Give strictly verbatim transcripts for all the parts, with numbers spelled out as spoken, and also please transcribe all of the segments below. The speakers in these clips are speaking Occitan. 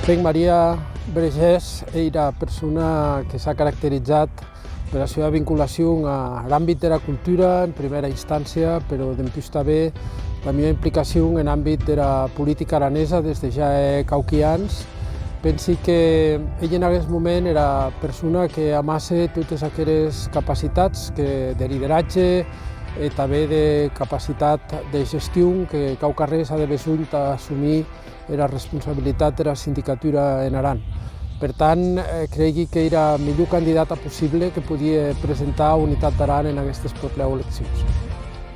Ben, Maria Vergés ei era persona que s'a caracterizat pera sua vinculacion ar àmbit dera cultura, en prumèra instància, però dempús tanben damb ua implicacion en àmbit dera politica aranesa des de ja hè quauqui ans. Pensi que ei en aguest moment era persona que amasse totes aqueres capacitats que, de lideratge e tanben de capacitat de gestion que quauquarrés a de besonh tà assumir era responsabilitat dera sindicatura en Aran. Per tant, eh, creigui qu'ei era milhor candidata possible que podie presentar Unitat d'Aran en aguestes pròplèu eleccions.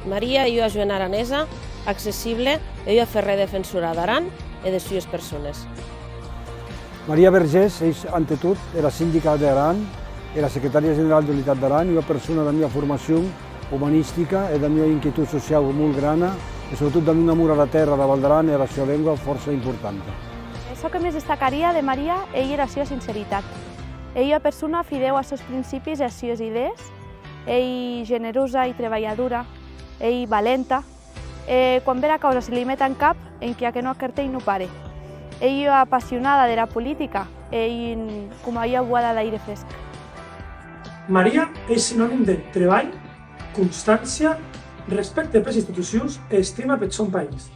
Maria ei ua joena aranesa, accessible e ua ferrèra defensora d'Aran e des sues persones. Maria Vergés ei, ante tot, era sindica d'Aran, era secretària general d'Unitat d'Aran, ua persona damb ua formacion umanistica e damb ua inquietud sociau molt grana e, sobretot, damb un amor ara tèrra, ara Val d'Aran e ara sua lengua fòrça importanta. E çò que mès destacaria de Maria ei era sua sinceritat. Ei ua persona fidèu as sòns principis e as sues idèes, ei generosa, ei trebalhadora, ei valenta, e quan bèra causa se li met en cap, enquia que non ac hèr, non pare. Ei ua apassionada dera politica, e ei un, coma ua boada d'aire fresc. Maria ei sinonim de trebalh, constància, respècte pes institucions e estima peth sòn país.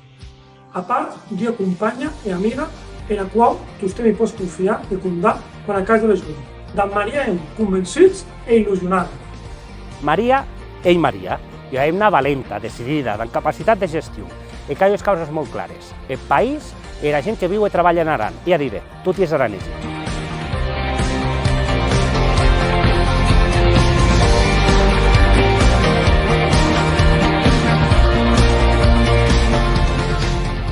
A part d'ua companha e amiga ena quau tostemp i pòs confiar e compdar quan ac as de besonh. Damb Maria èm convençuts e illusionadi. Maria ei Maria, ua hemna valenta, decidida, damb capacitat de gestion, e qu'a ues causes molt clares: eth país e era gent que viu e trabalha en Aran, ei a díder, toti es aranesi.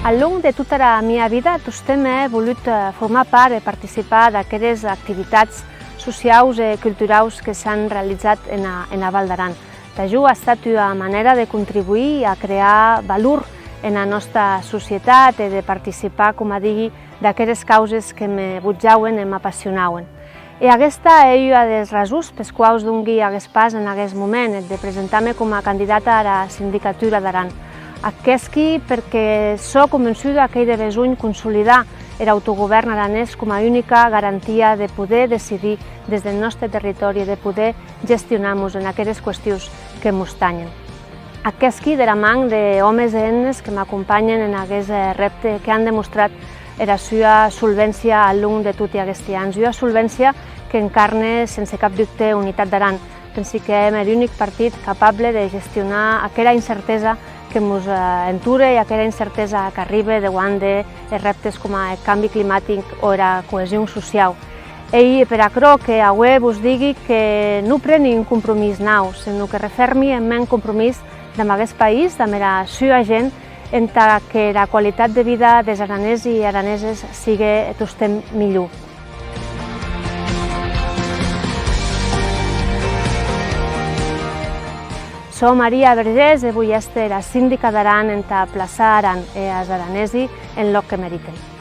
Al long de tota era mia vida, tostemp è volut, eh, formar part e participar d'aqueres activitats sociaus e culturaus que s'an realizat ena, ena Val d'Aran. Tà jo a estat ua manèra de contribuir a crear valor ena nòsta societat e de participar, coma digui, d'aqueres causes que me botjauen e m'apassionauen. E aguesta ei ua des rasons pes quaus dongui aguest pas en aguest moment, eth de presentar-me coma candidata ara sindicatura d'Aran. Ac hèsqui perque sò convençuda qu'ei de besonh consolidar er autogovèrn aranés coma unica garantia de poder decidir des deth nòste territòri e de poder gestionar-mos en aqueres qüestions que mos tanhen. Ac hèsqui dera man de òmes e hemnes que m'acompanhen en aguest, eh, rèpte, que an demostrat era sua solvéncia al long de toti aguesti ans, ua solvéncia qu'encarne sense cap dubte Unitat d'Aran. Pensi qu'èm er unic partit capable de gestionar aquera incertesa que mos, eh, enture e aquera incertesa qu'arribe deuant de, eh, rèptes coma eth cambi climatic o era coesion sociau. Ei per aquerò que aué vos digui que non preni un compromís nau, senon que refermi eth mèn compromís damb aguest país, damb era sua gent, entà qu'era qualitat de vida des aranesi e araneses sigue tostemp milhor. Sò Maria Vergés e voi èster era sindica d'Aran entà plaçar Aran e as aranesi en lòc que meriten.